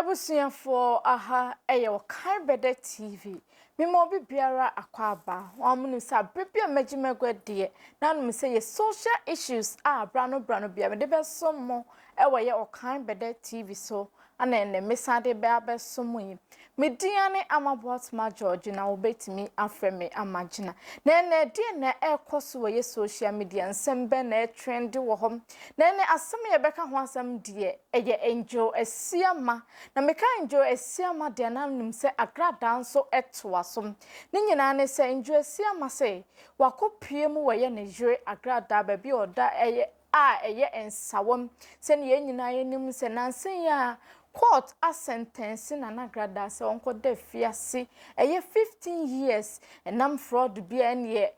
Abusuafoɔ aha ɛyɛ Ɔkan Bɛdɛ TV. Mema obi biara akwaaba. Wɔn mo nim sɛ abere bi a mɛgye m'agua deɛ na anom sɛ yɛ social issues a brano brano bia mede bɛsom mo ɛwɔ yɛ Ɔkan Bɛdɛ TV so ana ɛnɛ mesan de bɛ abɛsom mo yi. Me din ane Ama Boatema George na wobɛtumi afrɛ me Ama Gyina. Na ɛnɛ deɛ na ɛrekɔ so wɔ yɛ social media nsɛm bɛn na ɛtrende wɔ hɔ. Na ɛnɛ asɛm a yɛbɛka ho asɛm deɛ ɛyɛ Angel Asiamah. Na meka Angel Asiamah deɛ na nim sɛ agradaa nso toa so. Ne nyinaa ne sɛ Angel Asiamah se wakɔpue mu wɔ yɛ ne yere agradaa baabi a ɔda ɛyɛ a ɛyɛ nsawam. Sɛnea yɛn nyinaa yɛnim sɛ nansa yi ara court asɛntɛnse Nana Agradaa sɛ ɔnkɔda afiase ɛyɛ 15 years ɛnam fraud bi a ɛneɛ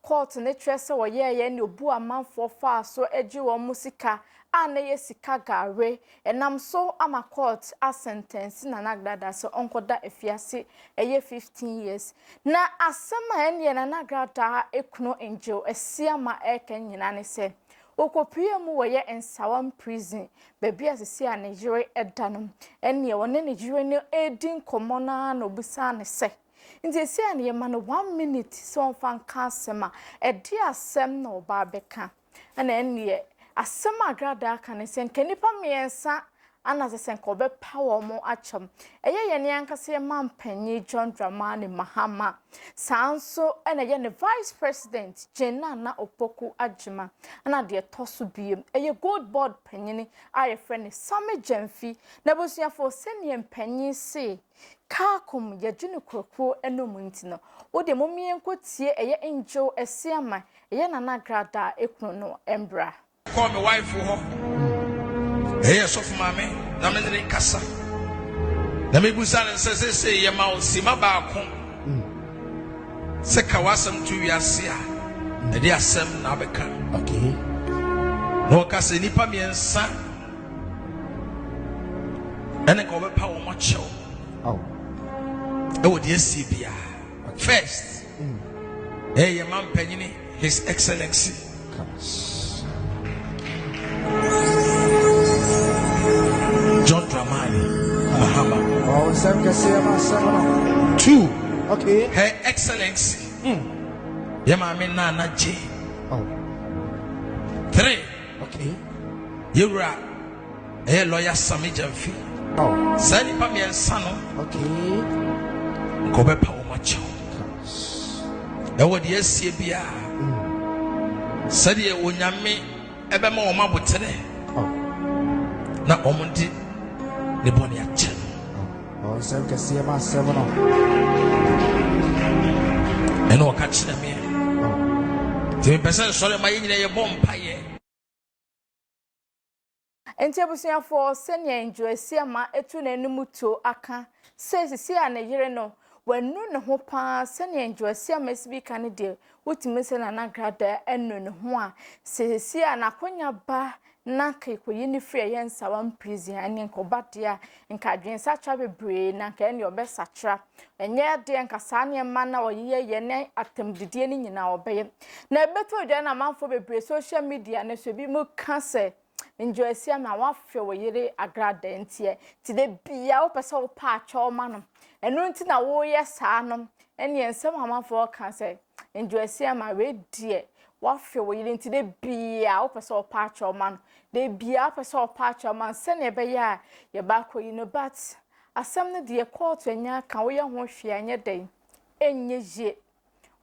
court no kyerɛ sɛ ɔyɛɛyɛ ne obu amanfoɔ faa so gye wɔn sika a na ɛyɛ sika gare ɛnam so ama court asɛntɛnse Nana Agradaa sɛ ɔnkɔda afiase ɛyɛ 15 years. Na asɛm a ɛneɛ Nana Agradaa ekunu Angel Asiamah ɛreka nyinaa ne sɛ okopue mu wɔyɛ Nsawam prison baabi a sisi a ne yere ɛda no ɛneɛ ɔne ne yere no edi nkɔmmɔ naa na obisaa ne sɛ nti esi a ne yɛma no 1 minute sɛ ɔmfa nka asɛm a ɛde asɛm na ɔbaa bɛka ɛna ɛneɛ asɛm a Agradaa ka ne sɛ nka nnipa mmiɛnsa ana sɛ sɛ nka ɔbɛpa wɔn akyɛm ɛyɛ yɛn ankasa yɛ mampanyin John Dramani Mahama saa nso ɛna ɛyɛ ne vice president Jane Nana Opoku Agyima ɛna deɛ ɛtɔ so biem ɛyɛ gold board panyin a yɛfrɛ no Sammy Gyamfi na abusuafoɔ sɛnea mpanyin se kaakom yɛgye no kurokuo anom nti no wode mo mmiɛnko tie ɛyɛ Angel Asiamah ɛyɛ Nana Agradaa ekunu no mbra. Kɔɔ me wife hɔ ɛyɛ sɔfo maame na me ne ne kasa na mebusa ne sɛ sese yɛma wo sima baako sɛ ka w'asɛm to wiase a ɛde asɛm na abɛka na ɔka sɛ nnipa mmiɛnsa ɛne nka wɔbɛpa wɔn akyɛw ɛwɔ deɛ asie biara. First, ɛyɛ yɛn mampanyini His Excellency John Dramani Mahama. Two, Her Excellency yɛ maame Nana J. Three, yɛwura ɛyɛ lawyer Sammy Gyamfi. Saa nnipa mmiɛnsa no nka ɔbɛpa wɔn akyɛw ɛwɔ deɛ asie biara sɛdeɛ Onyame ɛbɛma wɔn aboterɛ na wɔn de ne bɔne akyɛ no. Nsɛm kɛseɛ ma asɛm no. Ɛna ɔka kyerɛ me nti mepɛ sɛ nsɔre ma yɛn nyinaa yɛbɔ mpaeɛ. Nti abusuafoɔ sɛnea Angel Asiamah etu n'anim tuo aka sɛ sisi a ne yere no wanu ne ho paa sɛnea Angel Asiamah esi bi ka ne deɛ wotumi sɛ Nana Agradaa anu ne ho a sɛ sisi a n'akonya ba na nka ekoyi ne firi ɛyɛ Nsawam prison ɛne nka ɔba deɛ a nka adwensakyera bebree na nka ɛne ɔbɛsakyera ɛnyɛ deɛ nka saa nneɛma na ɔyeyɛyɛ ne atɛmdidie no nyinaa ɔbɛyɛ na ɛbɛtɔ dwa na amanfoɔ bebree social media no so ebi mu ka sɛ Angel Asiamah wafɛ wo yere Agradaa ntiɛ nti da bia wopɛ sɛ wopɛ akyɛw ma no ɛno nti na woyɛ saa no ɛneɛ nsɛm amanfoɔ ka sɛ Angel Asiamah wei deɛ wafɛ wo yere nti da bia wopɛ sɛ wopɛ akyɛw ma no da bia wopɛ sɛ wopɛ akyɛw ma no sɛnea ɛbɛyɛ a yɛba akɔyi no but asɛm no deɛ kɔɔto anya aka woyɛ ho hwee a ɛnyɛ dɛn ɛnyɛ yie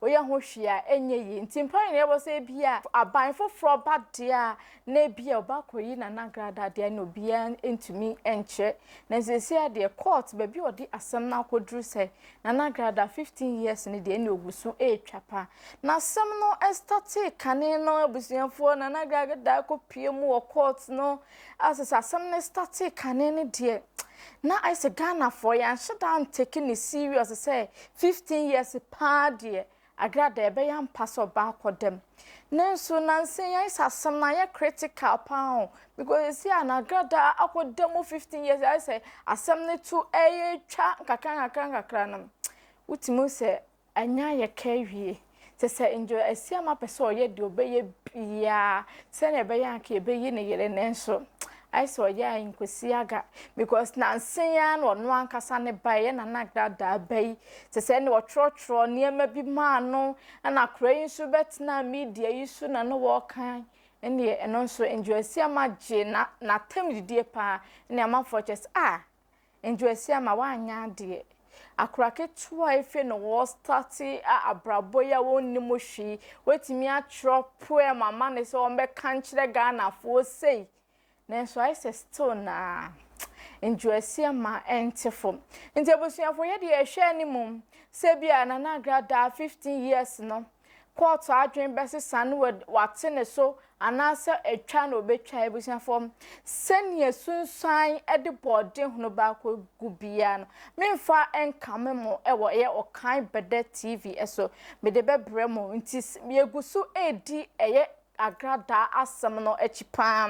woyɛ ho hwee a ɛnyɛ yie nti mpae na yɛbɔ sɛ ebi a aban foforɔ ba deɛ a na ebi a ɔba akɔyi Nana Agradaa deɛ na obiara ntumi nkyerɛ na nsiesie adeɛ court baabi a ɔde asɛm no akɔduru sɛ Nana Agradaa 15 years no deɛ ɛna ogu so ɛretwa pa na asɛm no ɛstartee kane no abusuafoɔ Nana Agradaa kɔpie mu wɔ court no asɛ sɛ asɛm no startee kane no deɛ na ayɛ sɛ Ghanafoɔ yɛanhyɛ da antake ne serious sɛ 15 years paa deɛ Agradaa ɛbɛyɛ ampa sɛ ɔba akɔ dɛm nanso nansa yi ayɛ sɛ asɛm no ayɛ critical paa o because esi a na Agradaa akɔ dɛm mu 15 years ayɛ sɛ asɛm no to ɛyɛ twa nkakra nkakra nkakra no wotumi sɛ ɛnyɛ ayɛ ka awie sɛ sɛ Angel Asiamah pɛ sɛ ɔyɛ deɛ ɔbɛyɛ biara sɛnea ɛbɛyɛ anka yɛbɛyi ne yere nanso Ayɛ sɛ ɔyɛ a nkwasi aga because nansa yi ara na ɔno ankasa ne ba ɛyɛ Nana Agradaa ba yi sɛ sɛ ɛne ɔtwerɛtwerɛ nneɛma bi maa no ɛna akora yi nso bɛtenaa media yi so na ne wɔɔka ɛneɛ ɛno nso Angel Asiamah gye na n'atam didie paa ɛne amanfoɔ kyɛ sɛ ah Angel Asiamah wanyɛ adeɛ akora ketewa a efe no wɔ starte a abrabɔ yi a wɔnnim hwee watumi atwerɛ poem ama ne sɛ wɔbɛka nkyerɛ Ghanafoɔ sei nanso ayɛ sɛ still naa Angel Asiamah ɛnte fam nti abusuafoɔ yɛ deɛ ɛhwɛ anim sɛ bi a Nana Agradaa 15 years no kɔɔto adwene bɛsesa no wate ne so anaasɛ atwa na obɛtwa abusuafoɔ sɛnea sunsuan de bɔɔden hono baako gu biara no memfa nkame mo ɛwɔ ɛyɛ Ɔkan Bɛdɛ TV so mede bɛbrɛ mo nti yɛgu so edi ɛyɛ Agradaa asɛm no akyi paa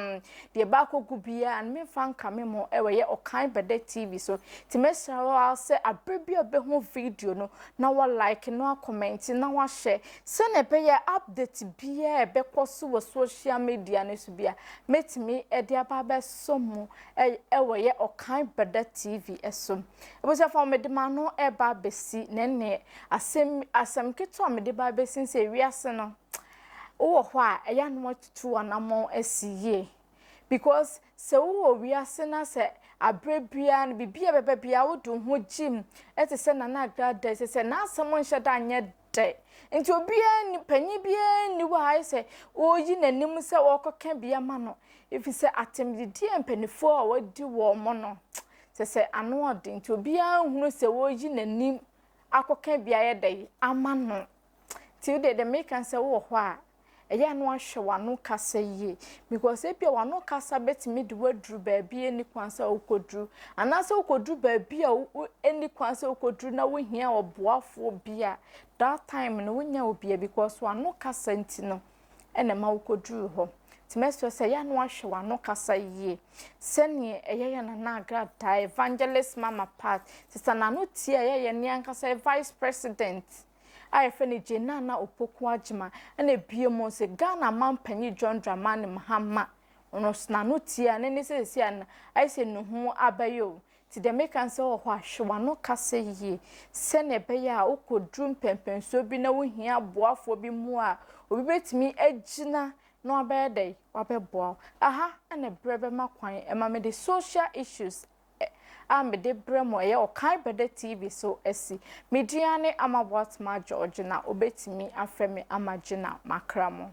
deɛ baako gu biara no memfa nkame mo ɛwɔ ɛyɛ Ɔkan Bɛdɛ TV so nti mɛsrɛ wo ara sɛ abere bi a wobɛhu video no na wa like na wa comment na wahyɛ sɛnea ɛbɛyɛ update biara ɛbɛkɔ so wɔ social media no so bia mɛtumi ɛde aba abɛso mo ɛwɔ yɛ Ɔkan Bɛdɛ TV so abusuafoɔ mede ma no ɛba abɛsi na ɛneɛ asɛm asɛm ketewa mede ba abɛsi sɛ ewiase no wowɔ hɔ a ɛyɛ ano atutu anammɔn asi yie because sɛ wowɔ wiase na sɛ abere biara no biribi a bɛbɛ biara wode wo ho gyim ɛte sɛ Nana Agradaa sɛ sɛ n'asɛm nhyɛ da nyɛ dɛ nti obiara ni panyin biara ni hɔ a ayɛ sɛ ɔreyi n'anim sɛ ɔrekɔka bi ama no ɛfiri sɛ atɛmdidie a mpanimfoɔ a wɔadi wɔn mo no sɛ sɛ ano ɔden nti obiara nhunu sɛ wɔreyi n'anim akɔka bi ayɛ dɛ ama no nti wodeɛ deɛ meka sɛ wowɔ hɔ a ɛyɛ ano ahwɛ w'ano kasa yie because ebia w'ano kasa bɛtumi de waduru baabi ɛni kwan sɛ wokɔduru anaasɛ wokɔduru baabi a ɛni kwan sɛ wokɔduru na wohia ɔboafoɔ bi a that time no wonya obia because w'ano kasa nti no ɛna ɛma wokɔduru hɔ nti mɛsrɛ sɛ ɛyɛ ano ahwɛ w'ano kasa yie sɛneɛ ɛyɛ yɛ Nana Agradaa Evangelist Mama Pat sisa n'ano tie a ɛyɛ yɛ ne ankasa vice president a yɛfrɛ no Jane Nana Opoku Agyema ɛna ebie mu sɛ Ghana mampanyin John Dramani Mahama ɔno so n'ano tie a ne ne sɛsɛ a ayɛ sɛ ne ho abɛyɛ o nti deɛ meka sɛ wɔ hɔ a hwɛ w'ano kasa yie sɛnea ɛbɛyɛ a wokɔduru mpɛmpɛnsoɔ bi na wohia aboafoɔ bi mu a obi bɛtumi agyina na wabɛyɛ dɛ wabɛboa wo aha ɛna berɛ bɛma kwan ɛma mede social issues a mede brɛ mo ɛyɛ Ɔkan Bɛdɛ TV so asi medua ne Ama Boatema George na obɛtumi afrɛ me ama gyina makra mo.